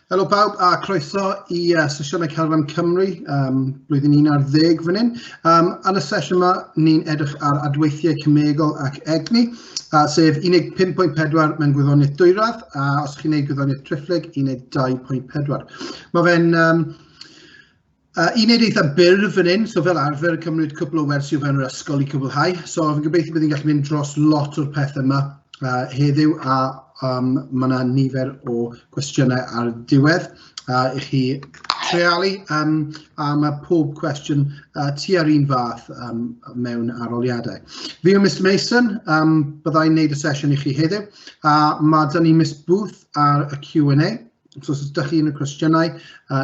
Helo pawb a croeso i sesiynau Celfam Cymru blwyddyn 11 fan hyn. Yn y sesiwn yma, ni'n edrych ar adweithiau cemegol ac egni, sef 15.4 mewn gwyddoniaeth dwyradd, a os chi'n gwneud gwyddoniaeth triphlyg, 12.4. Mae fe'n uned eitha byr fan hyn, so fel arfer cymryd cwpl o wersi o fewn yr ysgol i cwblhau. So fi'n gobeithio bydd ni'n gallu mynd dros lot o'r pethau yma heddiw, a mae yna nifer o gwestiynau ar diwedd i chi treialu, a mae pob cwestiwn tua'r un fath mewn arholiadau. Fi yw Mr Mason, byddai'n neud y sesiwn i chi heddiw, a mae 'da ni Miss Booth ar y Q&A. So os ydych chi unrhyw cwestiynau,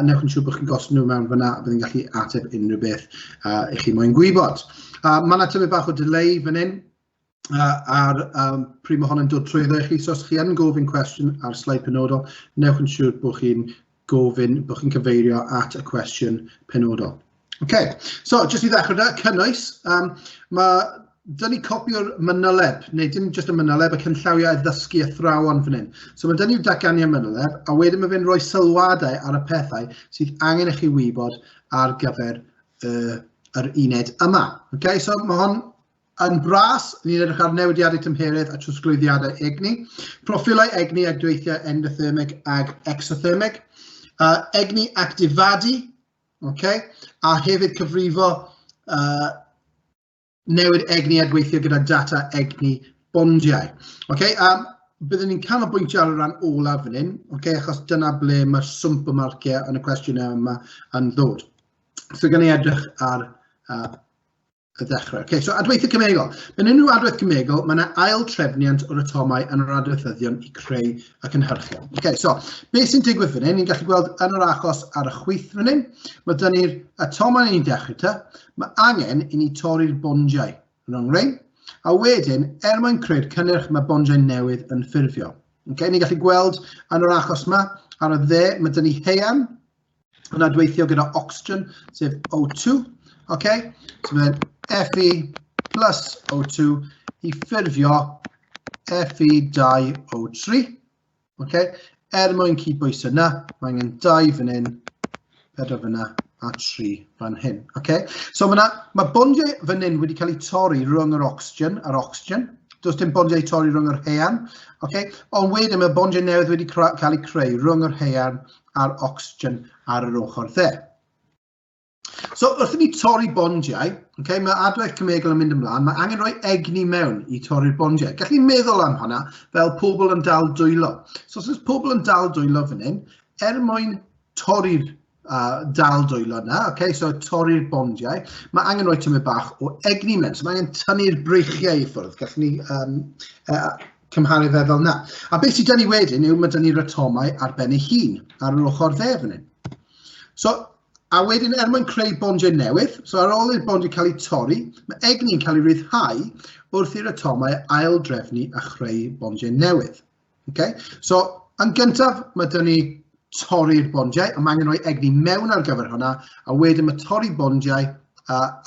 newch yn siŵr bod chi'n gosod nhw mewn fyna, a bydd yn gallu ateb unrhyw beth i chi moyn gwybod. Mae yna tymed bach o delay fan hyn, ar pryd mae hwn yn dod trwyddo i chi. So os chi yn gofyn cwestiwn ar sleid penodol, newch yn siŵr bod chi'n gofyn, bod chi'n cyfeirio at y cwestiwn penodol. OK, so jyst i ddechrau da, cynnwys, mae 'da ni copi o'r manyleb, neu dim jyst y manyleb, y canllawiau addysgu athrawon fan hyn. So mae 'da ni'r datganiad manyleb, a wedyn mae fe'n rhoi sylwadau ar y pethau sydd angen i chi wybod ar gyfer yr uned yma. OK, so mae hon yn bras, ni'n edrych ar newidiadau tymheredd a trosglwyddiadau egni, proffilau egni a gweithiau endothermig ag exothermig, egni actifadu, okay, a hefyd cyfrifo newid egni a gweithio gyda data egni bondiau. Okay, byddwn ni'n canolbwyntio ar y rhan olaf fan hyn, okay, achos dyna ble mae'r swmp o marciau yn y cwestiynau yma yn ddod. So gan i edrych ar y ddechrau. Okay, so adweithiau cemegol. Mewn unrhyw adwaith cemegol, mae yna ail trefniant o'r atomau yn yr adweithyddion i creu y cynhyrchion. Okay, so beth sy'n digwydd fan hyn, ni'n gallu gweld yn yr achos ar y chwith fan hyn, mae dyn ni'r atomau ni'n dechrau te, mae angen i ni torri'r bondiau rhwng rhain, a wedyn, er mwyn creu'r cynnyrch, mae bondiau newydd yn ffurfio. Okay, ni'n gallu gweld yn yr achos yma, ar y dde, mae dyn ni haearn, yn adweithio gyda oxygen, sef O2. Okay? So mae'n Fe plus O2 i ffurfio Fe2O3. Okay? Er mwyn cydbwyso yna, mae angen 2 fan hyn, 4 fan yna a 3 fan hyn. Okay? So mae, mae bondiau fan hyn wedi cael eu torri rhwng yr oxygen a'r oxygen. Does dim bondiau torri rhwng yr haearn. Okay? Ond wedyn mae bondiau newydd wedi cael eu creu rhwng yr haearn a'r ocsigen ar yr ochr dde. So wrth i ni torri bondiau, okay, mae adwaith cemegol yn mynd ymlaen, mae angen rhoi egni mewn i torri'r bondiau. Gallu meddwl am hwnna fel pobl yn dal dwylo. So os oes pobl yn dal dwylo fan hyn, er mwyn torri'r dal dwylo yna, okay, so torri'r bondiau, mae angen rhoi tymed bach o egni mewn. So mae angen tynnu'r breichiau i ffwrdd. Gallwn ni cymharu fe fel yna. A beth sydd 'da ni wedyn yw mae 'da ni'r atomau ar ben ei hun, ar yr ochr dde fan hyn. So, a wedyn er mwyn creu bondiau newydd, so ar ôl i'r bondiau cael eu torri, mae egni'n cael ei ryddhau wrth i'r atomau aildrefnu a chreu bondiau newydd. Okay? So, yn gyntaf, mae 'da ni torri'r bondiau, a mae angen rhoi egni mewn ar gyfer hwnna, a wedyn mae torri bondiau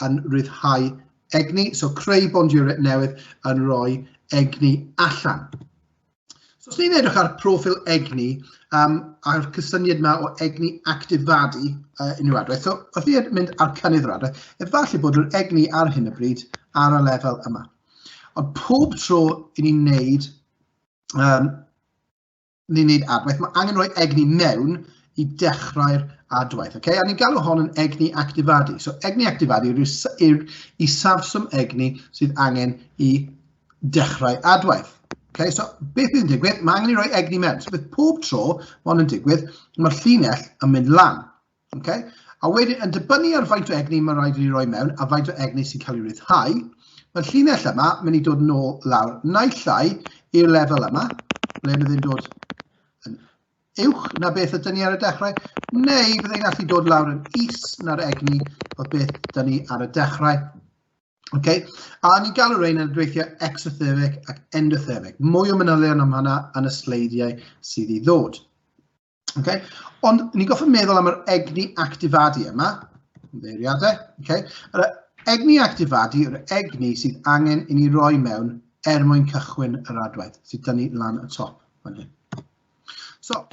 yn rhyddhau egni, so creu bondiau newydd yn rhoi egni allan. So os ni'n edrych ar proffil egni, a'r cysyniad yma o egni actifadu unrhyw adwaith, so os ni'n mynd ar cynnydd yr adwaith, efallai bod yr egni ar hyn o bryd ar y lefel yma. Ond pob tro i ni'n neud ni'n neud adwaith, mae angen rhoi egni mewn i dechrau'r adwaith. Okay? A ni'n galw hon yn egni actifadu. So egni actifadu yw'r isafswm egni sydd angen i dechrau adwaith. Okay? So beth bydd yn digwydd? Mae angen i roi egni mewn. So bydd pob tro mae hon yn digwydd, mae'r llinell yn mynd lan. Okay? A wedyn, yn dibynnu ar faint o egni mae rhaid i ni roi mewn a faint o egni sy'n cael ei ryddhau, mae'r llinell yma mynd i dod nôl lawr naill ai i'r lefel yma, ble bydd yn dod yn uwch na beth ydyn ni ar y dechrau, neu bydd e'n gallu dod lawr yn is na'r egni o beth ydyn ni ar y dechrau. Okay? A ni'n galw rhain yn adweithiau exothermic ac endothermic. Mwy o manylion am hynna yn y sleidiau sydd i ddod. Okay? Ond ni'n goffa meddwl am yr egni actifadu yma, ymddeiriadau. Okay? Yr egni actifadu yw'r egni sydd angen i ni roi mewn er mwyn cychwyn yr adwaith, sydd dynnu lan y top fan hyn. So,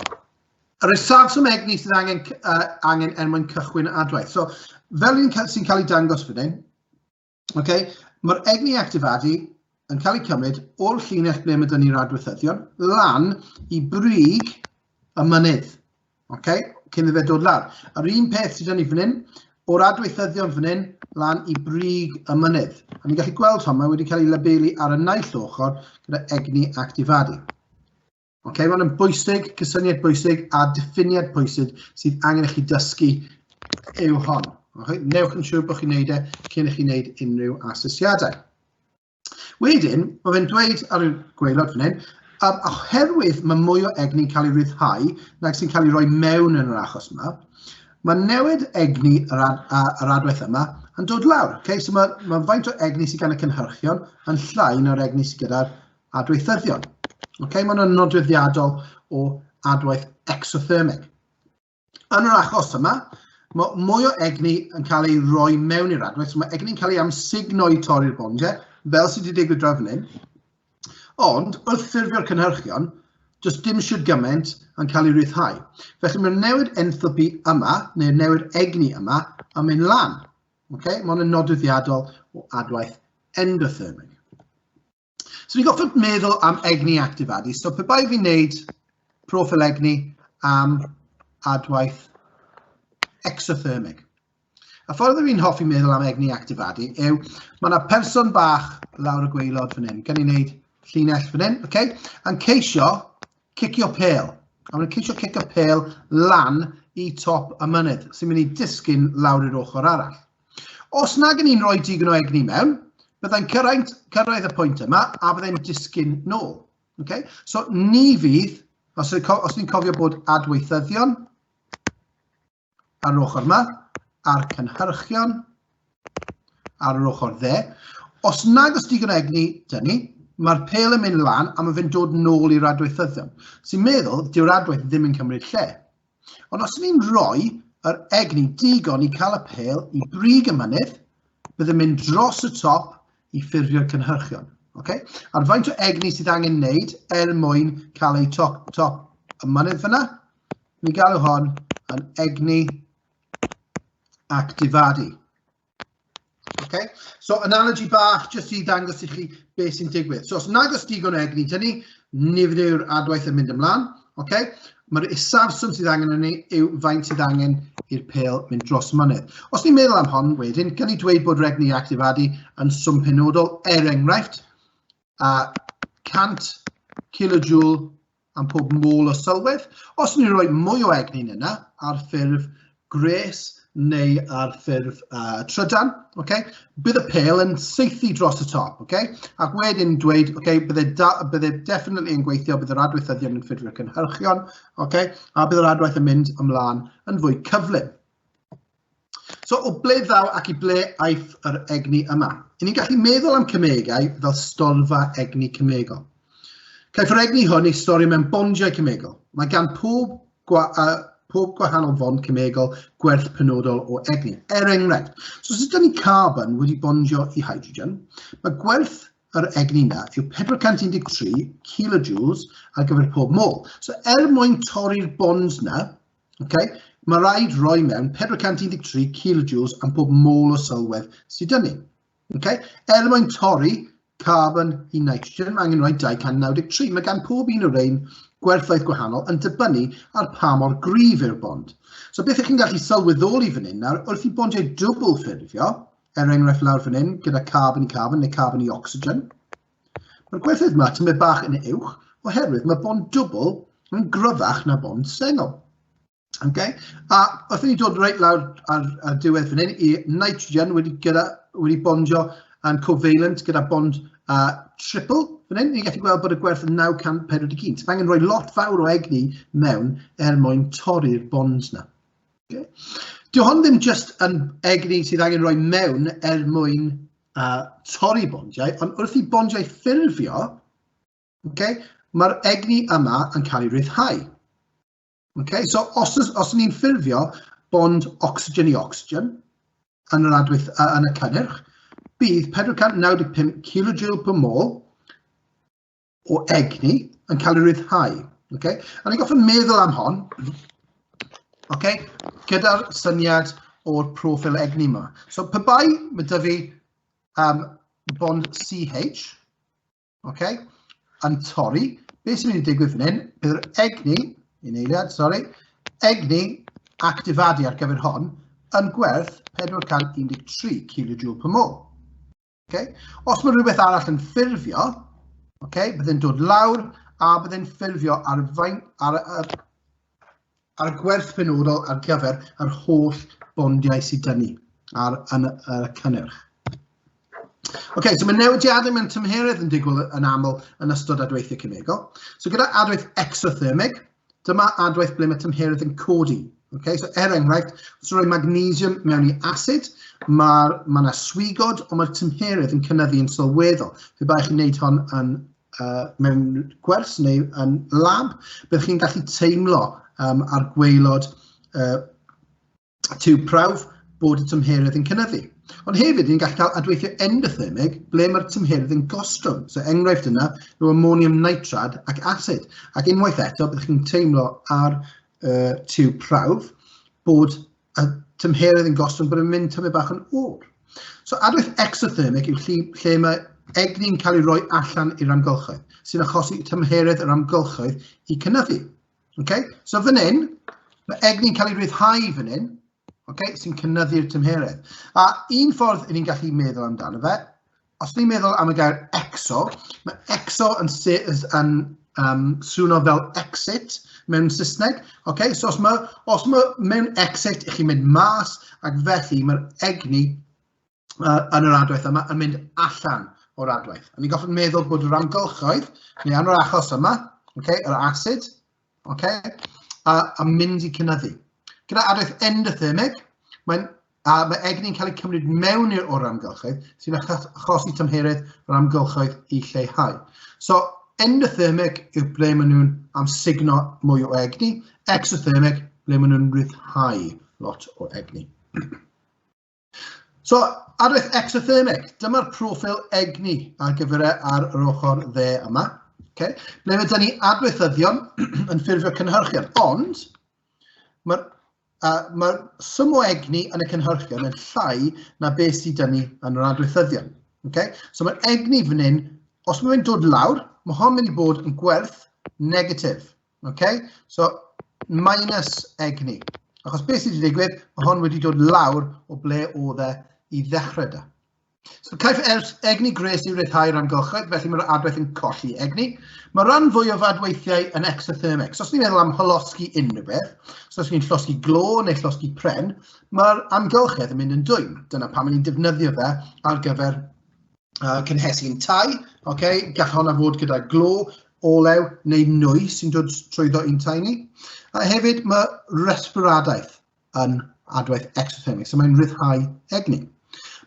Yr isafswm egni sydd angen, angen er mwyn cychwyn adwaith. So, fel un sy'n cael ei dangos fan hyn, okay, mae'r egni actifadu yn cael ei cymryd o'r llinell ble mae dyn ni'r adweithyddion lan i brig y mynydd, okay, cyn iddo fe dod lawr. Yr un peth sydd dyn ni fan hyn, o'r adweithyddion fan hyn lan i brig y mynydd. A ni'n gallu gweld hon, mae wedi cael ei labelu ar y naill ochr gyda egni actifadu. Ok, mae'n yn bwysig, cysyniad bwysig a diffiniad pwysig sydd angen i chi dysgu yw hon. Okay? Newch yn siŵr bod chi'n neud e cyn i chi wneud unrhyw asesiadau. Wedyn, mae fe'n dweud ar y gwaelod fan hyn, oherwydd mae mwy o egni'n cael ei ryddhau nag sy'n cael ei roi mewn yn yr achos yma, mae newid egni yr, ad, a, yr adwaith yma yn dod lawr. Okay? So mae, mae faint o egni sydd gan y cynhyrchion yn llai na'r egni sydd gyda'r adweithyddion. Okay, mae hwnna'n nodweddiadol o adwaith exothermig. Yn yr achos yma, mae mwy o egni yn cael ei roi mewn i'r adwaith, so mae egni'n cael ei amsugno i torri'r bondiau, fel sydd wedi digwydd draw fan hyn. Ond, wrth ffurfio'r cynhyrchion, does dim siwr gymaint yn cael ei ryddhau. Felly mae'r newid enthalpy yma, neu'r newid egni yma, yn mynd lan. Okay? Mae hwn yn nodweddiadol o adwaith endothermig. So ni'n goffod meddwl am egni actifadu. So pe bai fi'n neud profil egni am adwaith exothermig. Y ffordd fi'n hoffi meddwl am egni actifadu yw, mae yna person bach lawr y gwaelod fan hyn. Gan i wneud llinell fan hyn, okay? Yn ceisio cicio pêl. A mae'n ceisio cicio pêl lan i top y mynydd, sy'n mynd i disgyn lawr i'r ochr arall. Os nag yn ni'n rhoi digon o egni mewn, byddai'n cyrraedd, cyrraedd y pwynt yma a byddai'n disgyn nôl. Okay? So ni fydd, os, os ni'n cofio bod adweithyddion ar yr ochr yma, a'r cynhyrchion ar yr ochr dde, os nag oes digon o egni dyn ni, mae'r pêl yn mynd lan a mae fe'n dod nôl i'r adweithyddion. Sy'n meddwl, dyw'r adwaith ddim yn cymryd lle. Ond os ni'n rhoi yr egni digon i cael y pêl i brig y mynydd, bydd yn mynd dros y top i ffurfio'r cynhyrchion. Okay? A'r faint o egni sydd angen wneud er mwyn cael ei top, top y mynydd fyna, ni galw hon yn egni actifadu. Okay? So, analogy bach, jyst i ddangos i chi beth sy'n digwydd. So, os nag oes digon o egni dyn ni, ni fydd yw'r adwaith yn mynd ymlaen. Okay? Mae'r isafswm sydd angen yn ni yw faint sydd angen i'r pêl mynd dros mynydd. Os ni'n meddwl am hon wedyn, gan i dweud bod yr egni actifadu yn swm penodol, er enghraifft, a 100 kilojoule am pob mol o sylwedd. Os ni'n rhoi mwy o egni yna ar ffurf gwres neu ar ffurf trydan, okay, bydd y pêl yn saethu dros y top, okay? Ac wedyn dweud, okay, bydde, da, bydde definitely yn gweithio, bydd yr adweithyddion yn ffurfio cynhyrchion, okay, a bydd yr adwaith yn mynd ymlaen yn fwy cyflym. So, o ble ddaw ac i ble aiff yr egni yma? I ni'n gallu meddwl am cemegau fel storfa egni cemegol. Caiff yr egni hwn ei storio mewn bondiau cemegol. Mae gan pob, gwa, pob gwahanol fond cemegol gwerth penodol o egni. Er enghraifft, so os ydyn ni carbon wedi bondio i hydrogen, mae gwerth yr egni na yw 413 kilojoules ar gyfer pob mol. So er mwyn torri'r bond na, Okay? Mae rhaid rhoi mewn 413 kilojoules am pob mol o sylwedd sydd dyn ni. Okay? Er mwyn torri carbon i nitrogen, mae angen rhoi 293. Mae gan pob un o'r rhain gwerthoedd gwahanol yn dibynnu ar pa mor gryf yw'r bond. So beth ych chi'n gallu sylweddoli fan hyn nawr, wrth i bondiau dwbl ffurfio, er enghraifft lawr fan hyn, gyda carbon i carbon neu carbon i oxygen, Mae'r gwerthoedd yma tymed bach yn uwch oherwydd mae bond dwbl yn gryfach na bond sengl. Okay? A wrth i ni dod reit lawr ar, ar diwedd fan hyn i nitrogen wedi, gyda, wedi bondio yn covalent gyda bond triple fan hyn, ni'n gallu gweld bod y gwerth yn 941. Mae angen rhoi lot fawr o egni mewn er mwyn torri'r bonds na. Okay? Dyw hon ddim just yn egni sydd angen rhoi mewn er mwyn a torri bondiau, ond wrth i bondiau ffurfio, okay, mae'r egni yma yn cael ei ryddhau. Okay, so os, os ni'n ffurfio bond oxygen i oxygen yn yr adwyth, yn y cynnyrch, bydd 495 kilojoule per mol o egni yn cael ei ryddhau. Okay? A ni'n gofyn meddwl am hon. Okay? Gyda'r syniad o'r proffil egni yma. So pe bai mae 'da fi bond CH, okay, yn torri, beth sy'n mynd i digwydd fan hyn, bydd yr egni, un eiliad, sori, egni actifadu ar gyfer hon yn gwerth 413 kilojoule per mole. Okay? Os mae rhywbeth arall yn ffurfio, okay, bydd yn dod lawr a bydd yn ffurfio ar, faint, ar, ar, ar y gwerth penodol ar gyfer yr holl bondiau sydd dyn ni ar, yn, y cynnyrch. Ok, so mae newidiadau mewn tymheredd yn digwydd yn aml yn ystod adweithiau cemegol. So gyda adwaith exothermig, dyma adwaith ble mae tymheredd yn codi. Okay, so er enghraifft, os rhoi magnesium mewn i acid, mae ma yna swigod, ond mae'r tymheredd yn cynyddu yn sylweddol. Pe bai chi'n gwneud hon yn mewn gwers neu yn lab, byddwch chi'n gallu teimlo ar gwaelod tiwb prawf bod y tymheredd yn cynyddu. Ond hefyd, ni'n gallu cael adweithio endothermig ble mae'r tymheredd yn gostwng. So enghraifft yna yw ammonium nitrad ac acid. Ac unwaith eto, byddwch chi'n teimlo ar tiwb prawf bod y tymheredd yn gostwng, bod yn mynd tymed bach yn oer. So adwaith exothermic yw lle, lle mae egni'n cael ei roi allan i'r amgylchoedd, sy'n achosi tymheredd yr amgylchoedd i cynyddu. Okay? So fan hyn, mae egni'n cael ei ryddhau fan hyn, okay, sy'n cynyddu'r tymheredd. A un ffordd i ni'n gallu meddwl amdano fe, os ni'n meddwl am y gair exo, mae exo yn, yn swno fel exit mewn Saesneg. Okay? So os mae, os mae mewn exit, i chi'n mynd mas, ac felly mae'r egni yn yr adwaith yma yn mynd allan o'r adwaith. A ni'n goffod meddwl bod yr amgylchoedd, neu yn yr achos yma, okay, yr acid, okay, a, a mynd i cynyddu. Gyda adwaith endothermig, mae'n a mae egni'n cael ei cymryd mewn i'r o'r amgylchoedd, sy'n achosi tymheredd yr amgylchoedd i lleihau. So, endothermic yw ble maen nhw'n amsugno mwy o egni, exothermic ble maen nhw'n rhyddhau lot o egni. So, adwaith exothermic, dyma'r proffil egni ar gyfer e ar yr ochr dde yma. Okay. Ble mae dyn ni adweithyddion yn ffurfio cynhyrchion, ond mae'r mae swm o egni yn y cynhyrchion yn llai na beth sydd dyn ni yn yr adweithyddion. Okay? So mae'r egni fan hyn, os mae'n dod lawr, mae hon mynd i bod yn gwerth negatif. Okay? So, minus egni. Achos beth sydd wedi digwydd, mae hon wedi dod lawr o ble oedd e i ddechrau da. So, caiff egni gres i'w ryddhau o'r amgylchoedd, felly mae'r adwaith yn colli egni. Mae rhan fwy o fadweithiau yn exothermic. So, os ni'n meddwl am hylosgi unrhyw beth, so os ni'n llosgi glo neu llosgi pren, mae'r amgylchedd yn mynd yn dwym. Dyna pam ni'n defnyddio fe ar gyfer cynhesu'n tai. Okay? Gall honna fod gyda glo, olew neu nwy sy'n dod trwyddo i'n tai ni. A hefyd mae resbiradaeth yn adwaith exothermic, so mae'n rhyddhau egni.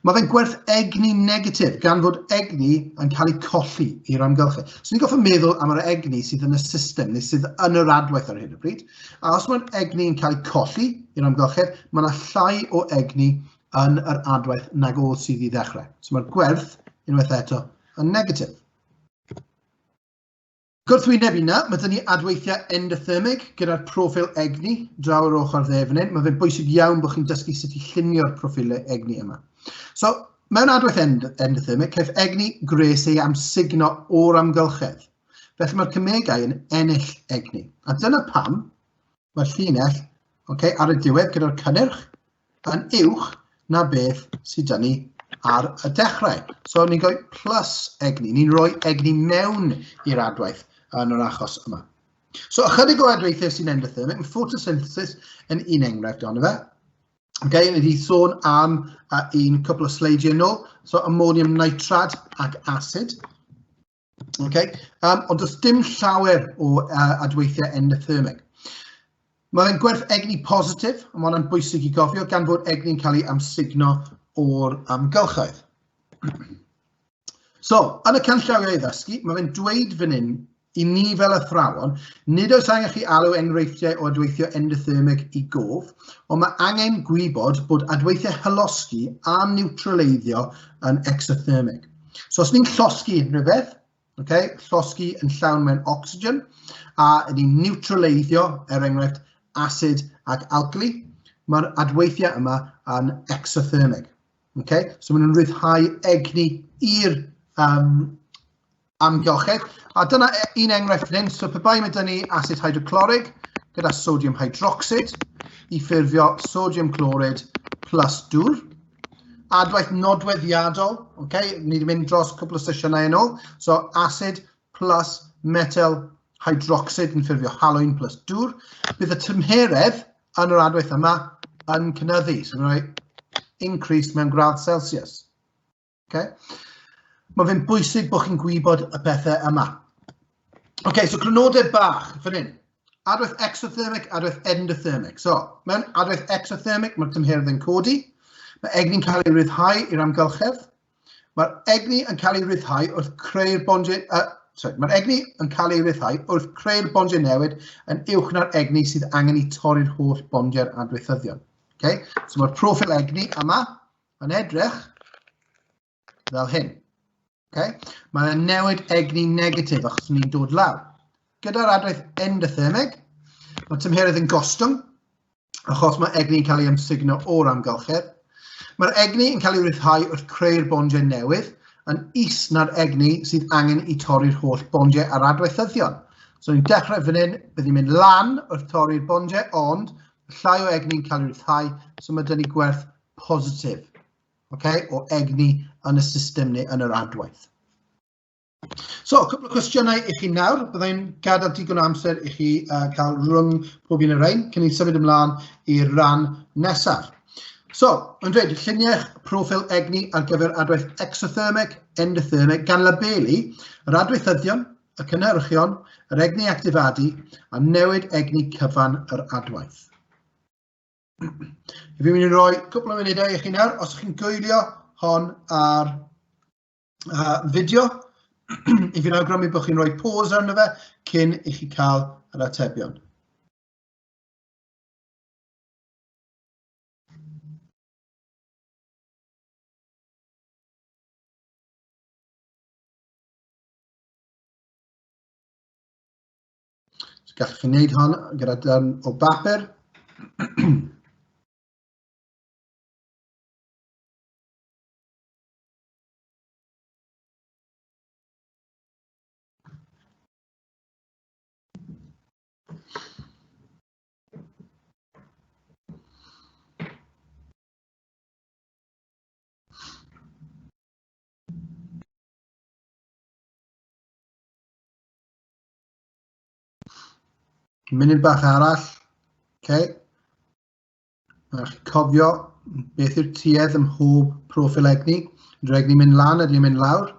Mae fe'n gwerth egni negatif gan fod egni yn cael ei colli i'r amgylchedd. So ni'n goffa meddwl am yr egni sydd yn y system neu sydd yn yr adwaith ar hyn o bryd. A os mae'r egni yn cael ei colli i'r amgylchedd, mae yna llai o egni yn yr adwaith nag oedd sydd i ddechrau. So mae'r gwerth, unwaith eto, yn negatif. Gwrthwyneb i na, mae dyn ni adweithiau endothermig gyda'r proffil egni draw yr ochr dde fan hyn. Mae fe'n bwysig iawn bod chi'n dysgu sut i llunio'r proffilau egni yma. So, mewn adwaith endothermig, caiff egni gwres ei amsugno o'r amgylchedd. Felly mae'r cemegau yn ennill egni. A dyna pam mae'r llinell okay, ar y diwedd gyda'r cynnyrch yn uwch na beth sydd dyn ni ar y dechrau. So ni'n rhoi plus egni, ni'n rhoi egni mewn i'r adwaith yn yr achos yma. So ychydig o adweithiau sy'n endothermic, mae photosynthesis yn un enghraifft ohono fe. Okay, ni wedi sôn am un cwpl o sleidiau nôl, so ammonium nitrad ac acid. Okay? Ond does dim llawer o adweithiau endothermic. Mae'n gwerth egni positif, a mae hwnna'n bwysig i gofio, gan fod egni'n cael ei amsugno o'r amgylchoedd. So, yn y canllawiau i ddysgu, mae fe'n dweud fan hyn i ni fel athrawon, nid oes angen chi alw enghreifftiau o adweithio endothermic i gof, ond mae angen gwybod bod adweithiau hylosgi a niwtraleiddio yn exothermic. So os ni'n llosgi unrhyw beth, okay, llosgi yn llawn mewn oxygen, a ni'n niwtraleiddio, er enghraifft, acid ac alkali, mae'r adweithiau yma yn exothermic. Okay? So maen nhw'n rhyddhau egni i'r amgylchedd. A dyna un enghraifft fan hyn. So pe bai mae dyn ni acid hydroclorig gyda sodium hydroxide i ffurfio sodium chloride plus dŵr. Adwaith nodweddiadol, okay? Ni wedi mynd dros cwpl o sesiynau yn ôl. So acid plus metal hydroxide yn ffurfio halwyn plus dŵr. Bydd y tymheredd yn yr adwaith yma yn cynyddu. So mae'n rhoi increase mewn gradd Celsius. Okay? Mae fe'n bwysig bod chi'n gwybod y pethau yma. Okay, so crynodeb bach fan hyn. Adwaith exothermic, adwaith endothermic. So, mewn adwaith exothermic, mae'r tymheredd yn codi. Mae egni'n cael ei ryddhau i'r amgylchedd. Mae'r egni yn cael ei ryddhau wrth creu'r bondiau... Sorry, mae'r egni yn cael ei ryddhau wrth creu'r bondiau newid yn uwch na'r egni sydd angen i torri'r holl bondiau'r adweithyddion. Okay? So mae'r proffil egni yma yn edrych fel hyn. Okay? Mae'n newid egni negatif achos ni'n dod lawr. Gyda'r adwaith endothermig, mae tymheredd yn gostwng achos mae egni'n cael ei amsugno o'r amgylchedd. Mae'r egni yn cael ei ryddhau wrth creu'r bondiau newydd yn is na'r egni sydd angen i torri'r holl bondiau a'r adweithyddion. So ni'n dechrau fan hyn, bydd ni'n mynd lan wrth torri'r bondiau, ond llai o egni'n cael ei ryddhau, so mae dyn ni gwerth positif, okay, o egni yn y system neu yn yr adwaith. So, cwpl o cwestiynau i chi nawr. Byddai'n gadael digon o amser i chi cael rhwng pob un o'r rhain cyn i symud ymlaen i'r ran nesaf. So, yn dweud, lluniau proffil egni ar gyfer adwaith exothermic, endothermic, gan labelu yr adweithyddion, y cynhyrchion, yr egni actifadu a newid egni cyfan yr adwaith. Fi'n mynd i roi cwpl o munudau i chi nawr. Os ydych chi'n gwylio hon ar fideo, i fi'n awgrymu bod chi'n rhoi pause arno fe cyn i chi cael yr atebion. So gallwch chi wneud hon gyda darn o bapur. Munud bach arall. Okay. Mae'n chi cofio beth yw'r tuedd ym mhob proffil egni. Ydy'r egni mynd lan, ydy'n mynd lawr.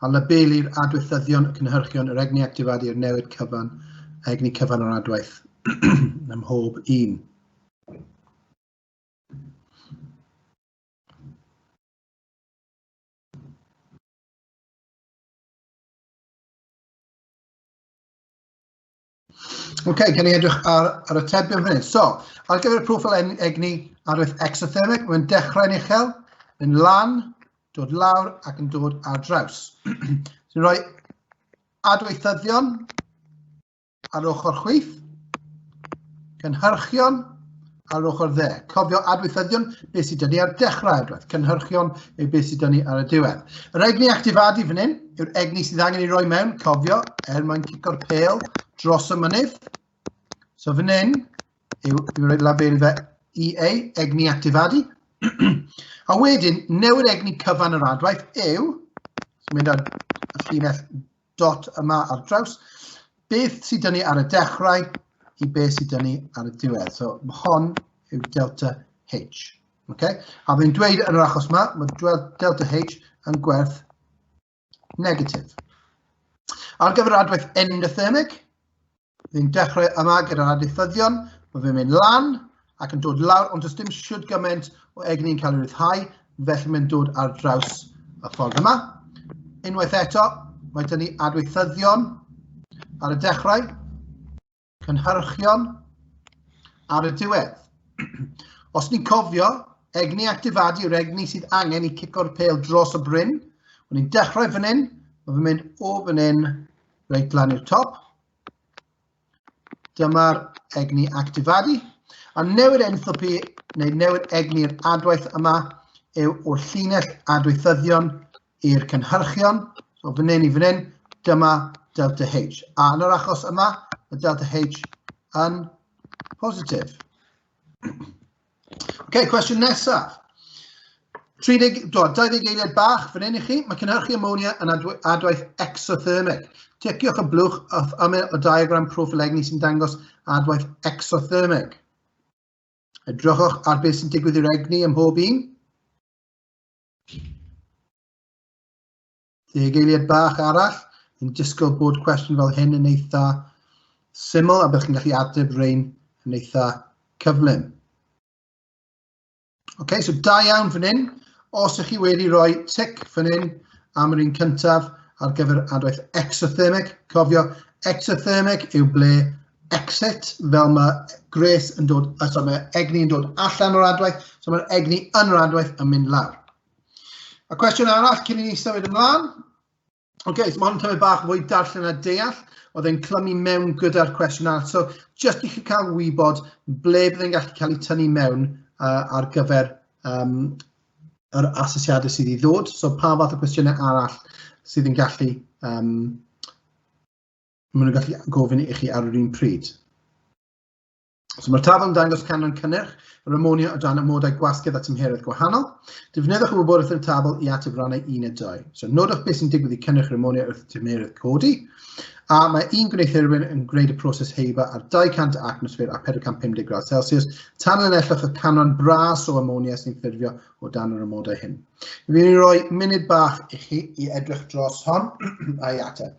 A labelu'r adweithyddion, y cynhyrchion, yr egni actifadu, yr newid cyfan, egni cyfan o'r adwaith ym mhob un. Ok, gen i edrych ar yr atebion fan hyn. So, ar gyfer y proffil egni arwydd exothermic, mae'n dechrau'n uchel, mynd lan, dod lawr ac yn dod ar draws. Sy'n rhoi adweithyddion ar ochr chwith, cynhyrchion ar ochr dde. Cofio adweithyddion, beth sydd dyn ni ar dechrau adwaith. Cynhyrchion yw beth sydd dyn ni ar y diwedd. Yr egni actifadu fan hyn yw'r egni sydd angen ei roi mewn, cofio, er mwyn cico'r pêl dros y mynydd. So fan hyn yw, fi'n rhoi label fe EA, egni actifadu. A wedyn, newid egni cyfan yr adwaith yw, so mynd ar y llinell dot yma ar draws, beth sydd dyn ni ar y dechrau i beth sydd dyn ni ar y diwedd. So hon yw delta H. Okay? A fi'n dweud yn yr achos yma, mae delta H yn gwerth negatif. Ar gyfer yr adwaith endothermic, fi'n dechrau yma gyda'r adweithyddion, mae fi'n mynd lan ac yn dod lawr, ond does dim siwd gymaint o egni'n cael ei ryddhau, felly mae'n dod ar draws y ffordd yma. Unwaith eto, mae dyn ni adweithyddion ar y dechrau, cynhyrchion ar y diwedd. Os ni'n cofio, egni actifadu yw'r egni sydd angen i cico'r pêl dros y bryn. O'n ni'n dechrau fan hyn, mae fe'n mynd o fan hyn reit lan i'r top. Dyma'r egni actifadu. A newid enthalpi neu newid egni'r adwaith yma yw o'r llinell adweithyddion i'r cynhyrchion. So fan hyn i fan hyn, dyma delta H. A yn yr achos yma, mae delta H yn positif. OK, cwestiwn nesaf. 30, do, 20 eiliad bach fan hyn i chi. Mae cynhyrchu amonia yn adwaith exothermic. Ticiwch y blwch wrth ymyl y diagram proffil egni sy'n dangos adwaith exothermic. Edrychwch ar beth sy'n digwydd i'r egni ym mhob un. Deg eiliad bach arall. Yn disgwyl bod cwestiwn fel hyn yn eitha syml a byddwch chi'n gallu ateb rhain yn eitha cyflym. OK, so da iawn fan hyn. Os ych chi wedi rhoi tic fan hyn am yr un cyntaf ar gyfer adwaith exothermic, cofio exothermic yw ble exit, fel mae gwres yn dod, sorry, mae egni yn dod allan o'r adwaith, so mae'r egni yn yr adwaith yn mynd lawr. A cwestiwn arall cyn i ni symud ymlaen. OK, so mae hwn yn tyfu bach fwy darllen a deall. Oedd e'n clymu mewn gyda'r cwestiwn arall. So, just i chi cael wybod ble bydd e'n gallu cael ei tynnu mewn ar gyfer yr asesiadau sydd i ddod. So, pa fath o cwestiynau arall sydd yn gallu, maen nhw'n gallu gofyn i chi ar yr un pryd. So mae'r tabl yn dangos canran cynnyrch yr amonia o dan amodau gwasgedd a tymheredd gwahanol. Defnyddiwch y wybodaeth yn y tabl i ateb rannau 1 a 2. So nodwch beth sy'n digwydd i cynnyrch yr amonia wrth tymheredd codi. A mae un gwneuthurwyr yn gwneud y proses heiba ar 200 atmosffer a 450 gradd Celsius. Tanlinellwch y canran bras o amonia sy'n ffurfio o dan yr amodau hyn. Fi'n mynd i roi munud bach i chi i edrych dros hon a'i ateb.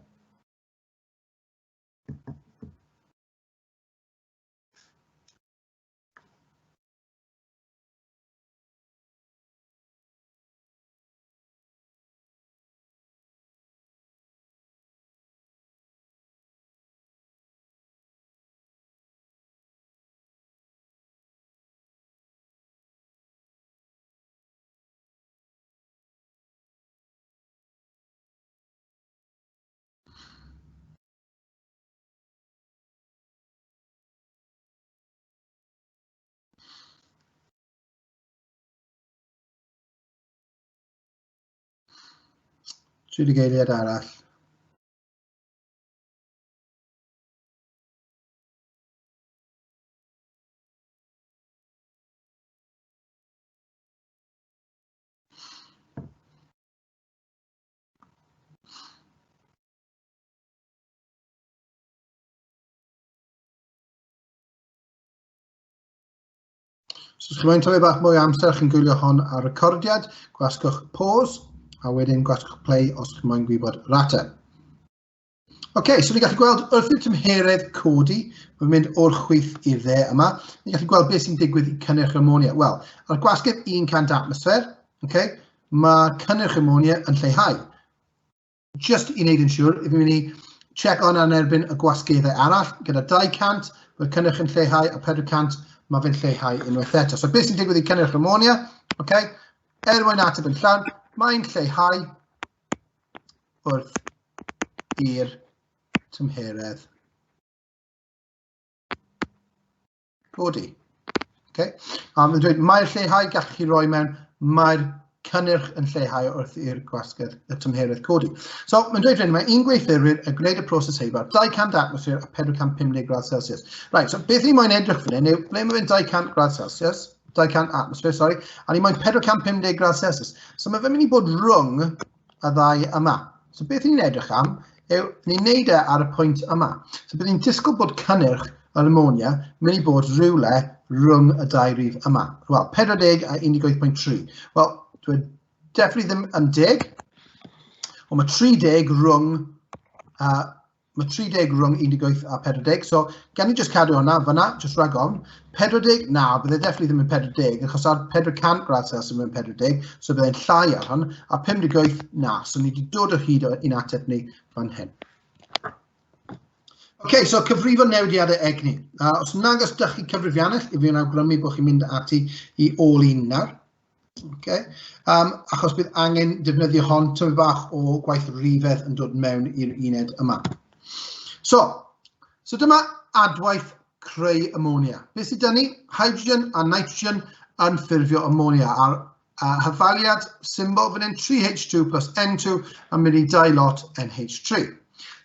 Tri geiriad arall. So, os chi'n moyn tyfu bach mwy o amser, chi'n gwylio hon ar recordiad, gwasgwch pause, a wedyn gwasgwch play os chi'n moyn gwybod yr ateb. OK, so ni'n gallu gweld wrth i'r tymheredd codi, mae'n mynd o'r chwith i'r dde yma, ni'n gallu gweld beth sy'n digwydd i cynnyrch amonia. Wel, ar gwasgedd 100 atmosffer, okay, mae cynnyrch amonia yn lleihau. Just i wneud yn siŵr, fi'n mynd i check on yn erbyn y gwasgeddau arall, gyda 200, mae'r cynnyrch yn lleihau, a 400, mae fe'n lleihau unwaith eto. So beth sy'n digwydd i cynnyrch amonia, okay, er mwyn ateb yn llawn, mae'n lleihau wrth i'r tymheredd godi. Okay. A mae'n dweud, mae'r lleihau gallwch chi roi mewn, mae'r cynnyrch yn lleihau wrth i'r gwasgedd y tymheredd codi. So, mae'n dweud hyn, mae un gweithurwyr yn gwneud y proses heibio 200 atmosffer a 450 gradd Celsius. Right, so beth ni moyn edrych fan hyn yw, ble mae fe'n 200 gradd Celsius, 200 atmosffer, sorry, a ni moyn 450 gradd Celsius. So mae fe'n mynd i bod rhwng y ddau yma. So beth ni'n edrych am yw ni'n neud e ar y pwynt yma. So bydd ni'n disgwyl bod cynnyrch yr amonia mynd i bod rhywle rhwng y dau rif yma. Wel, 40 a 18.3. Wel, dwi definitely ddim yn deg, ond mae 30 rhwng mae 30 rhwng 18 a 40, so gan i just cadw hwnna fyna, just rhag ofn. 40, na, bydde definitely ddim yn 40, achos ar 400 gradd Celsius mae'n 40, so bydde'n llai ar hwn, a 58, na, so ni wedi dod o hyd o un ateb ni fan hyn. OK, so cyfrifo newidiadau egni. Os nag os ydych chi cyfrifiannell, i fi'n awgrymu bod chi'n mynd ati i ôl un nawr. Okay. Achos bydd angen defnyddio hon tyfu bach o gwaith rifedd yn dod mewn i'r uned yma. So dyma adwaith creu amonia. Beth sydd 'da ni? Hydrogen a nitrogen yn ffurfio amonia. A'r hafaliad symbol fan hyn, 3H2 plus N2 yn mynd i 2 lot NH3.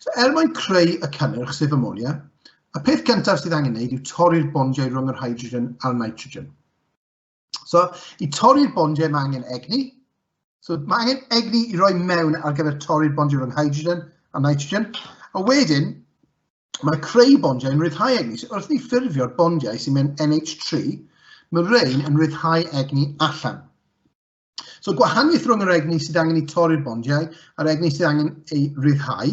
So er mwyn creu y cynnyrch, sef amonia, y peth cyntaf sydd angen wneud yw torri'r bondiau rhwng yr hydrogen a'r nitrogen. So, i torri'r bondiau mae angen egni. So, mae angen egni i roi mewn ar gyfer torri'r bondiau rhwng hydrogen a nitrogen. A wedyn, mae creu bondiau yn rhyddhau egni. So, wrth ni ffurfio'r bondiau sy'n mynd NH3, mae rhain yn rhyddhau egni allan. So gwahaniaeth rhwng yr egni sydd angen i torri'r bondiau a'r egni sydd angen ei ryddhau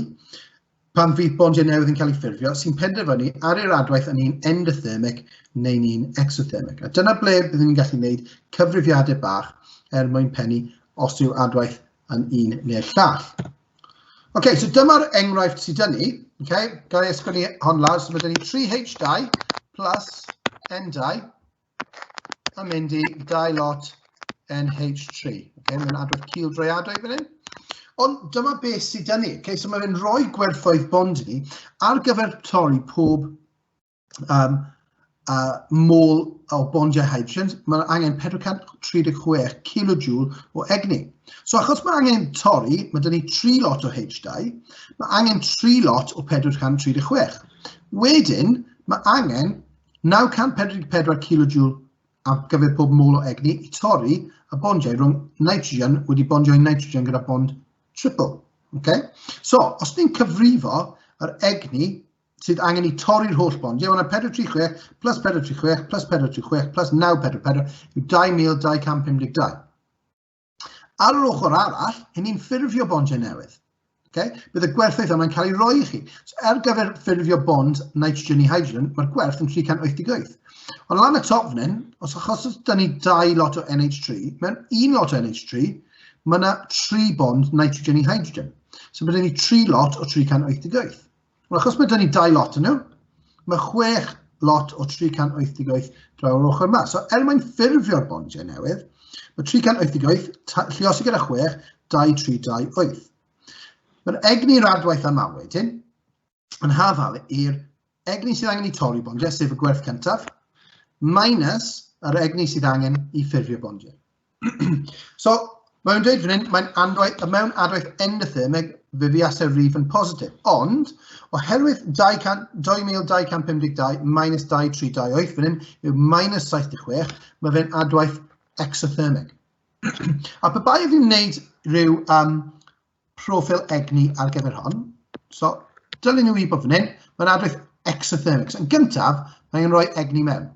pan fydd bondiau newydd yn cael eu ffurfio sy'n penderfynu ar yr adwaith yn un endothermic neu'n un exothermic. A dyna ble byddwn ni'n gallu gwneud cyfrifiadau bach er mwyn pennu os yw adwaith yn un neu'r llall. Ok, so dyma'r enghraifft sydd 'da ni. Okay, gael ei ysgrifennu hon lawr. So mae 'da ni 3H2 plus N2 yn mynd i 2 lot NH3. Okay, mae'n adwaith cildroadwy fan hyn. Ond dyma beth sydd 'da ni. Okay, so mae'n rhoi gwerthoedd bond i ni ar gyfer torri pob mol o bondiau hydrogen. Mae angen 436 kilojoule o egni. So achos mae angen torri, mae 'da ni 3 lot o H2, mae angen 3 lot o 436. Wedyn, mae angen 944 kilojoule ar gyfer pob mol o egni i torri y bondiau rhwng nitrogen wedi bondio i nitrogen gyda bond triple. Okay? So, os ni'n cyfrifo yr egni sydd angen i torri'r holl bondiau, mae 436 plus 436 plus 436 plus 944 yw 2252. Ar yr ochr arall, hyn ni'n ffurfio bondiau newydd. Okay? Bydd y gwerthoedd yma'n cael ei roi i chi. So, ar gyfer ffurfio bond nitrogen i hydrogen, mae'r gwerth yn 388. Ond lan y top fan hyn, os achos os da ni dau lot o NH3, mewn un lot o NH3, mae yna tri bond nitrogen i hydrogen. So mae ni tri lot o 388. Wel, achos mae 'da ni dau lot yn nhw, mae chwech lot o 388 draw o'r ochr yma. So, er mwyn ffurfio'r bondiau newydd, mae 388, lluosi gyda 6, 2, 3, 2, 8. Mae'r egni'r adwaith yma wedyn yn hafal i'r egni sydd angen i torri bondiau, sef y gwerth cyntaf, minus yr egni sydd angen i ffurfio bondiau. So, mae'n dweud fan hyn, mae'n andwaith, mewn adwaith endothermic, fe fuasai'r rif yn positif. Ond, oherwydd 200, 2252 minus 2328 fan hyn yw minus 76, mae fe'n adwaith exothermic. A pe bai fi'n wneud rhyw proffil egni ar gyfer hon, so dylen nhw wybod fan hyn, mae'n adwaith exothermic. So, yn gyntaf, mae'n rhoi egni mewn.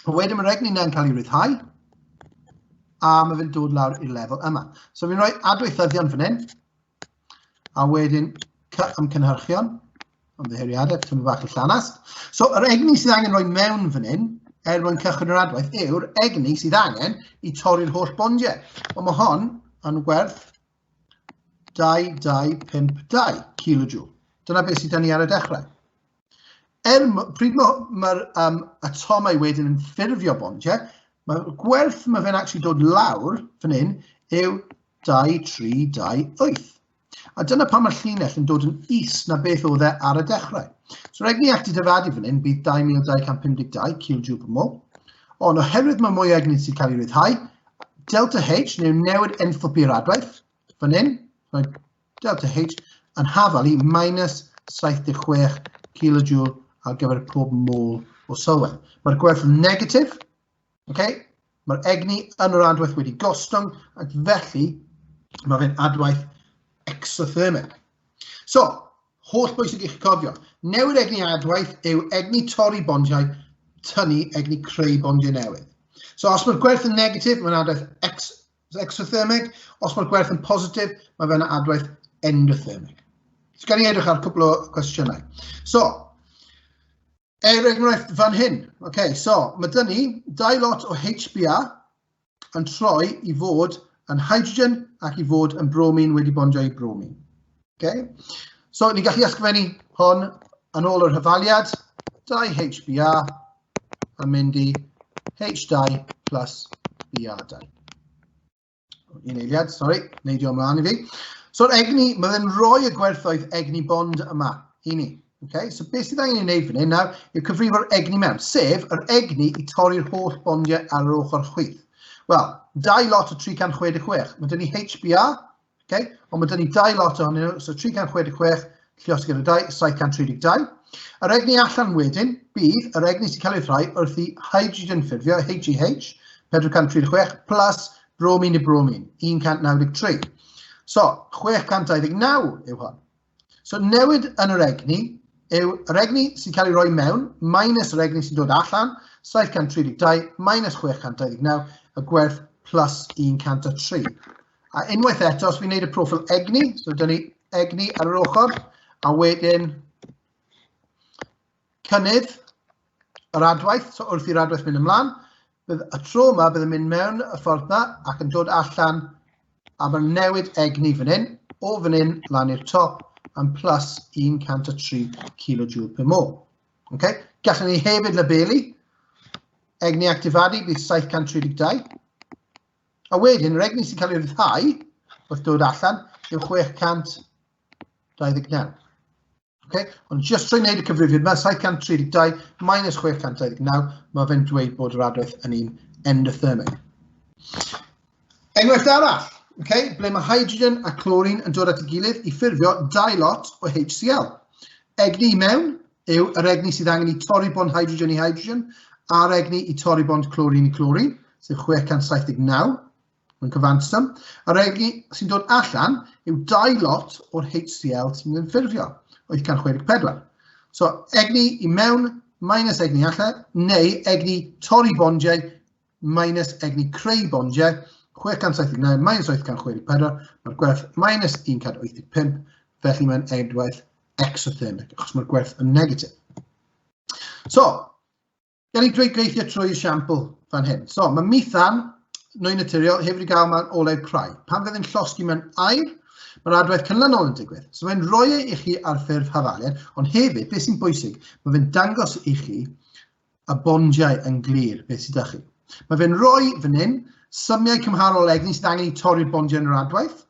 A wedyn mae'r egni yna'n cael ei ryddhau, a mae fe'n dod lawr i'r lefel yma. So fi'n rhoi adweithyddion fan hyn, a wedyn C am cynhyrchion, ymddiheuriadau, tyma bach y llanast. So yr egni sydd angen rhoi mewn fan hyn, er mwyn cychwyn yr adwaith, yw'r egni sydd angen i torri'r holl bondiau. Ond mae hon yn werth 2252 kilojoule. Dyna beth sydd 'da ni ar y dechrau. Pryd mae'r ma atomau wedyn yn ffurfio bondiau, mae'r gwerth mae fe'n actually dod lawr fan hyn yw 2, 3, 2, 8. A dyna pam mae'r llinell yn dod yn is na beth oedd e ar y dechrau. So yr egni actifadu fan hyn bydd 2252 kilojoule per mole. Ond oherwydd mae mwy o egni sy'n cael ei ryddhau, delta H, neu newid enthalpy'r adwaith, fan hyn, mae delta H yn hafal i minus 76 kilojoule ar gyfer pob mol o sylwedd. Mae'r gwerth yn negatif, okay? Mae'r egni yn yr adwaith wedi gostwng, ac felly mae fe'n adwaith exothermic. So, holl bwysig i chi cofio, newid egni adwaith yw egni torri bondiau, tynnu egni creu bondiau newydd. So, os mae'r gwerth yn negatif, mae'n adwaith exothermic. Os mae'r gwerth yn positif, mae fe'n adwaith endothermic. So, gan i edrych ar cwpl o cwestiynau. So, er enghraifft fan hyn. Okay, so, mae 'da ni dau lot o HBr yn troi i fod yn hydrogen ac i fod yn bromine wedi bondio i bromine. Okay? So, ni'n gallu ysgrifennu hwn yn ôl yr hafaliad, 2 HBr yn mynd i H2 plus Br2. Un eiliad, sori, neidio ymlaen i fi. So'r egni, mae fe'n rhoi y gwerthoedd egni bond yma i ni. Okay, so beth sydd angen ei wneud fan hyn nawr yw cyfrifo'r egni mewn, sef yr egni i torri'r holl bondiau ar yr ochr chwith. Wel, dau lot o 366. Mae dyn ni HBr, okay, ond mae dyn ni dau lot ohonyn nhw, so 366 lluosi gyda 2, 732. Yr egni allan wedyn bydd yr egni sy'n cael ei rhai wrth i hydrogen ffurfio, HEH, 436, plus bromine i bromine, 193. So, 629 yw hwn. So newid yn yr egni yw yr egni sy'n cael ei roi mewn minus yr egni sy'n dod allan, 732 minus 629, y gwerth plus 103. A unwaith eto, os fi'n neud y proffil egni, so dyn ni egni ar yr ochr, a wedyn cynnydd yr adwaith, so wrth i'r adwaith mynd ymlaen, bydd y tro yma bydd yn mynd mewn y ffordd yna ac yn dod allan a mae'n newid egni fan hyn, o fan hyn lan i'r top, am plus 103 kJ per mol. Okay? Gallwn ni hefyd labelu egni actifadu bydd 732. A wedyn, yr egni sy'n cael ei ryddhau wrth dod allan yw 629. Okay? Ond jyst trwy wneud y cyfrifiad yma, 732 minus 629, mae fe'n dweud bod yr adwaith yn un endothermic. Enghraifft arall, okay, ble mae hydrogen a chlorine yn dod at ei gilydd i ffurfio dau lot o HCl. Egni i mewn yw yr egni sydd angen i torri bond hydrogen i hydrogen, a'r egni i torri bond chlorine i chlorine, sef 679. Mae'n cyfanswm. A'r egni sy'n dod allan yw dau lot o'r HCl sy'n mynd yn ffurfio, 864. So, egni i mewn minus egni allan, neu egni torri bondiau minus egni creu bondiau, 679 minus 864, mae'r gwerth minus 185, felly mae'n edwaith exothermic, achos mae'r gwerth yn negatif. So, Gan i dweud gweithio trwy esiampl fan hyn. So, mae methan, nwy naturiol, hefyd i gael mewn olew crai. Pan fydd yn llosgi mewn aer, mae'r adwaith canlynol yn digwydd. So mae'n rhoi e i chi ar ffurf hafaliad, ond hefyd, beth sy'n bwysig, mae fe'n dangos i chi y bondiau yn glir, beth sydd â chi. Mae fe'n rhoi fan hyn symiau cymharol egni sydd angen i torri'r bondiau yn yr adwaith.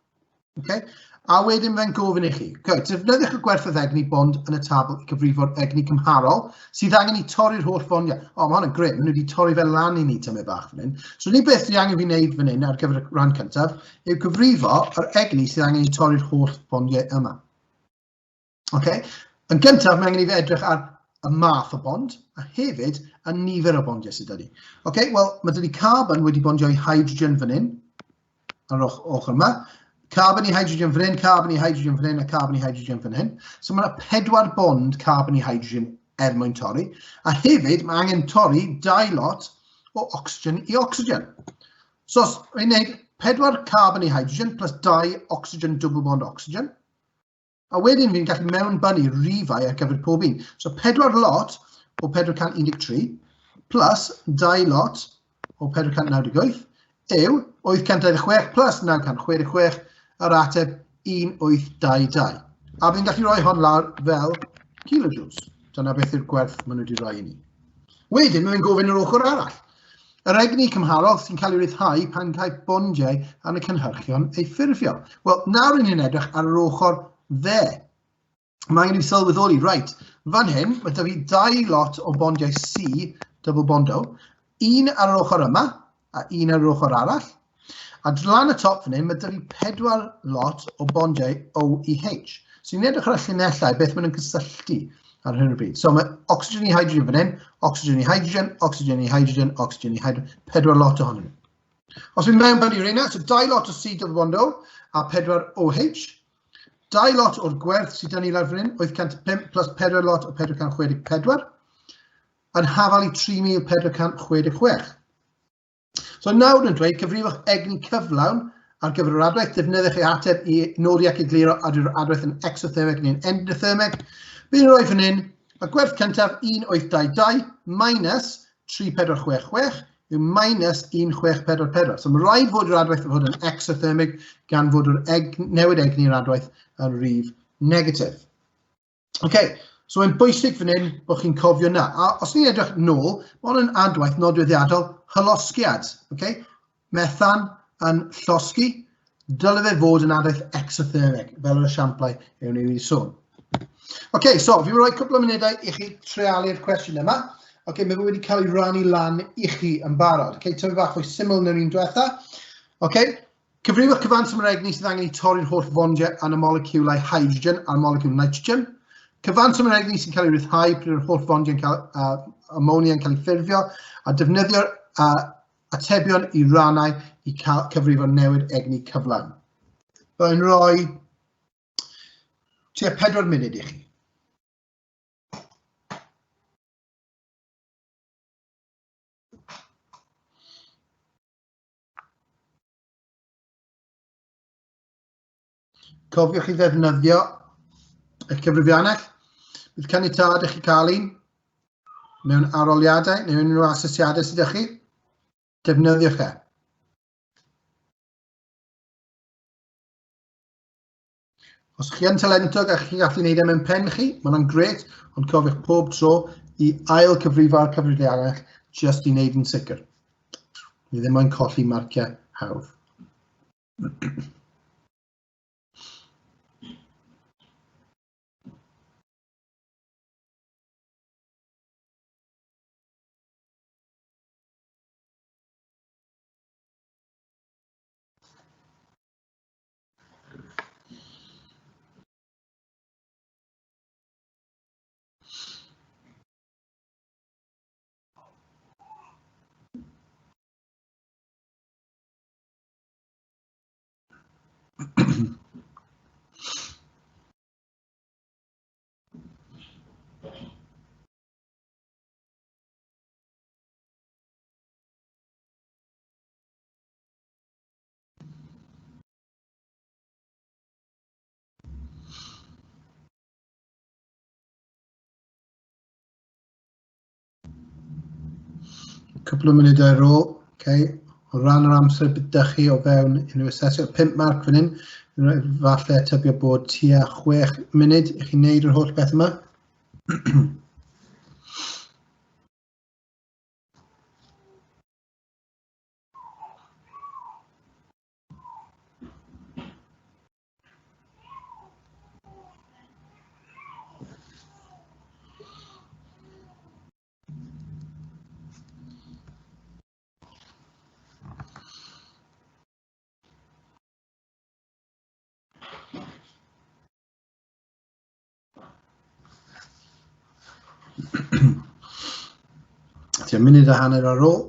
Okay? A wedyn fe'n gofyn i chi, okay, defnyddiwch y gwerthoedd egni bond yn y tabl i cyfrifo'r egni cymharol sydd angen i torri'r holl fondiau. O, mae hwn yn gret, maen nhw wedi torri fe lan i ni tymed bach fan hyn. So, ni beth dwi angen fi wneud fan hyn ar gyfer y rhan cyntaf yw cyfrifo yr egni sydd angen i torri'r holl fondiau yma. Okay? Yn gyntaf, mae angen i fi edrych ar y math o bond, a hefyd y nifer o bondiau sydd 'da ni. Okay, wel, mae 'da ni carbon wedi bondio i hydrogen fan hyn, ar yr ochr yma. Carbon i hydrogen fan hyn, carbon i hydrogen fan hyn, a carbon i hydrogen fan hyn. So mae yna pedwar bond carbon i hydrogen er mwyn torri. A hefyd, mae angen torri dau lot o oxygen i oxygen. So, os fi'n gwneud pedwar carbon i hydrogen plus dau oxygen double bond oxygen, A wedyn fi'n gallu mewnbynnu rifau ar gyfer pob un. So pedwar lot o 413 plus dau lot o 498 yw 826 plus 966, yr ateb 1822. A fi'n gallu rhoi hon lawr fel kilojoules. Dyna beth yw'r gwerth maen nhw wedi rhoi i ni. Wedyn, mae'n gofyn yr ochr arall. Yr egni cymharol sy'n cael ei ryddhau pan caiff bondiau yn y cynhyrchion ei ffurfio. Wel, nawr ry'n ni'n edrych ar yr ochr dde. Mae angen i fi sylweddoli, reit, fan hyn, mae 'da fi dau lot o bondiau C, double bond O, un ar yr ochr yma a un ar yr ochr arall. A lan y top fan hyn, mae 'da fi pedwar lot o bondiau O i H. So ni'n edrych ar y llinellau, beth maen nhw'n cysylltu ar hyn o bryd. So mae oxygen i hydrogen fan hyn, oxygen i hydrogen, oxygen i hydrogen, oxygen i hydrogen, pedwar lot ohonyn nhw. Os fi'n mewn bynnu reina, so dau lot o C double bond O a pedwar OH, dau lot o'r gwerth sydd dyn ni lawr fan hyn, 805 plus pedwar lot o 464, yn hafal i 3466. So nawr yn dweud, cyfrifwch egni cyflawn ar gyfer yr adwaith, defnyddiwch ei ateb i nodi ac egluro a yw'r adwaith yn exothermic neu'n endothermic. Bydd yn rhoi fan hyn, y gwerth cyntaf 1822 minus 3466 yw minus 1644. So mae rhaid fod yr adwaith yn fod yn exothermic gan fod yr eg, newid egni yr adwaith yn rif negatif. OK, so mae'n bwysig fan hyn bod chi'n cofio na. A os ni'n edrych nôl, mae hwn yn adwaith nodweddiadol hylosgiad. OK? Methan yn llosgi, dyle fe fod yn adwaith exothermic, fel yr esiamplau ewn ni wedi sôn. OK, so fi'n rhoi cwpl o munudau i chi treialu'r cwestiwn yma. OK, mae fe wedi cael ei rannu lan i chi yn barod. OK, tyfu bach fwy syml na'r un diwetha. OK, cyfrifwch cyfanswm yr egni sydd angen i torri'r holl fondiau yn y moleciwlau hydrogen a'r moleciwl nitrogen. Cyfanswm yr egni sy'n cael ei ryddhau pryd yr holl fondiau yn cael, ammonia yn cael ei ffurfio, a defnyddio'r atebion i rannau i cael cyfrifo newid egni cyflawn. Byddai'n rhoi tua 4 munud i chi. Cofiwch i ddefnyddio eich cyfrifiannell. Bydd caniatâd i chi cael un mewn aroliadau neu unrhyw asesiadau sydd â chi. Defnyddiwch e. Os chi yn talentog a chi'n gallu gwneud e mewn pen chi, mae hwnna'n gret, ond cofiwch pob tro i ail cyfrifo'r cyfrifiannell jyst i wneud yn sicr. Ni ddim moyn colli marciau hawdd. Cwpl o munudau ar ôl, okay. O ran yr amser bydd chi o fewn unrhyw asesiad, 5 marc fan hyn, falle tybio bod tua 6 munud i chi wneud yr holl beth yma. Tua munud a hanner ar ôl.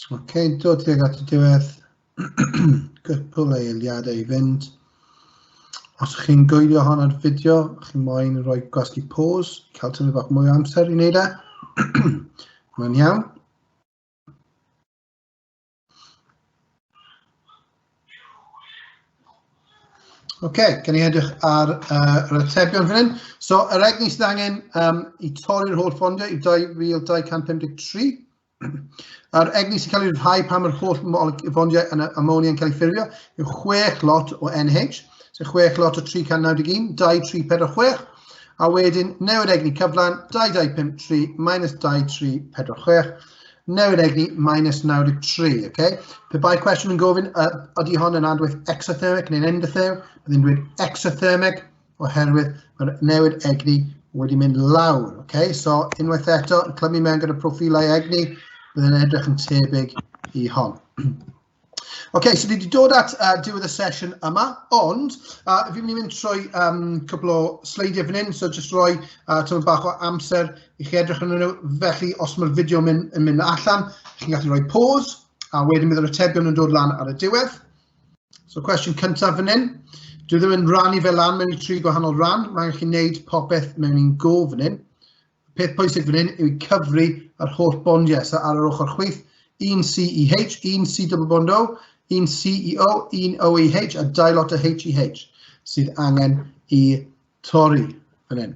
Oce, okay, dod tuag at y diwedd. Gwpl o eiliadau i fynd. Os chi'n gwylio hon ar fideo, chi'n moyn rhoi gwasgu pause, cael tymor bach mwy o amser i wneud e. Mae'n iawn. Oce, okay, gen i edrych ar yr atebion fan hyn. So, yr egni sydd angen i torri'r holl fondiau i 2253. A'r egni sy'n cael ei rhyddhau pan mae'r holl fondiau yn y ammonia yn cael ei ffurfio yw 6 lot o NH, sef 6 lot o 391, 2, 3, 4, 6. A wedyn newid egni cyflan 2253 minus 2346, newid egni minus 93. Okay? Pe bai cwestiwn yn gofyn, ydy hon yn adwaith exothermic neu'n endothermic, byddai'n dweud exothermic oherwydd mae'r newid egni wedi mynd lawr. Okay? So unwaith eto, yn clymu mewn gyda proffilau egni, byddai'n edrych yn tebyg i hon. OK, so ni wedi dod at diwedd y sesiwn yma, ond fi'n mynd i mynd trwy cwpl o sleidiau fan hyn, so jyst rhoi tymed bach o amser i chi edrych arnyn nhw. Felly, os mae'r fideo yn mynd allan, chi'n gallu rhoi pause, a wedyn bydd yr atebion yn dod lan ar y diwedd. So cwestiwn cyntaf fan hyn, dwi ddim yn rannu fe lan mewn i tri gwahanol ran, mae'n gallu gwneud popeth mewn un go fan hyn. Peth pwysig fan hyn yw cyfri yr holl bondiau. So ar yr ochr chwith, un C i H, un C double bond O, un C i O, un O i H a dau lot o H i H sydd angen i torri fan hyn.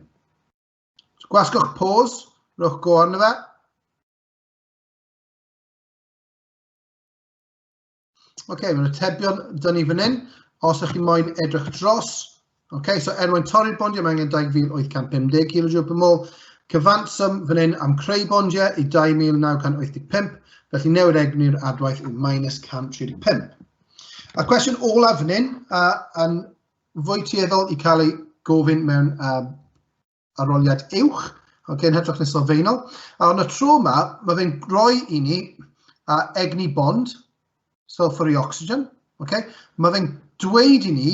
So gwasgwch pause, rhowch go arno fe. Oce, okay, mae'r atebion dyn ni fan hyn. Os ydych chi moyn edrych dros, oce, okay, so er mwyn torri'r bondiau, mae angen 2,850 kJ per mol. Cyfanswm fan hyn am creu bondiau i 2,985, felly newid egni'r adwaith yw minus 135. A'r cwestiwn olaf fan hyn, yn fwy tueddol i cael ei gofyn mewn aroliad uwch, okay, yn hytrach na sylfaenol. A yn y tro yma, mae fe'n rhoi i ni egni bond, sulfur i oxygen. Okay? Mae fe'n dweud i ni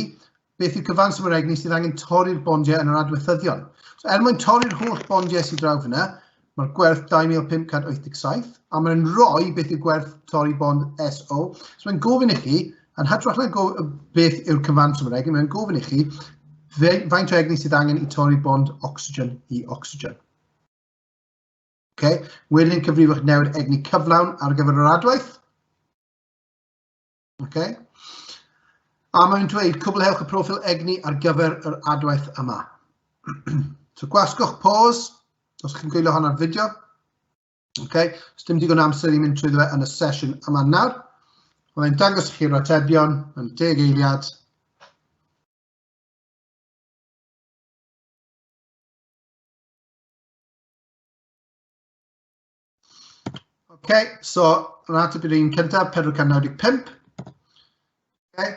beth yw cyfanswm yr egni sydd angen torri'r bondiau yn yr adweithyddion. So, er mwyn torri'r holl bondiau sydd draw fyna, mae'r gwerth 2587, a mae'n rhoi beth yw gwerth torri bond SO. So mae'n gofyn i chi, yn hytrach na beth yw'r cyfanswm yr egni, mae'n gofyn i chi faint o egni sydd angen i torri bond ocsigen i ocsigen. Okay. Wedyn cyfrifwch newid egni cyflawn ar gyfer yr adwaith. Okay. A mae'n dweud, cwblhewch y proffil egni ar gyfer yr adwaith yma. So gwasgwch pause, os chi'n gwylio hwn ar fideo. Okay. Os dim digon amser i mynd trwyddo fe yn y sesiwn yma nawr. Mae'n dangos i chi'r atebion yn 10 eiliad. OK, so yn ateb i'r un cyntaf, 495. Okay.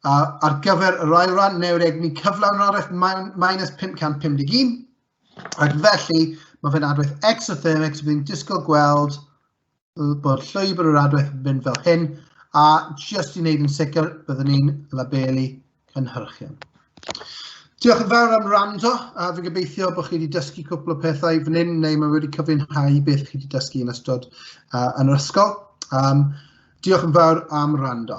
Ar gyfer yr ail ran, newid egni cyflawn yr adwaith minus 551. Ac felly, mae fe'n adwaith exothermic, so bydd disgwyl gweld bod llwybr yr adwaith yn mynd fel hyn, a jyst i wneud yn sicr, byddwn ni'n labelu cynhyrchion. Diolch yn fawr am wrando, a fi'n gobeithio bod chi wedi dysgu cwpl o pethau fan hyn, neu mae wedi cyfiawnhau beth chi wedi dysgu yn ystod yn yr ysgol. Diolch yn fawr am wrando.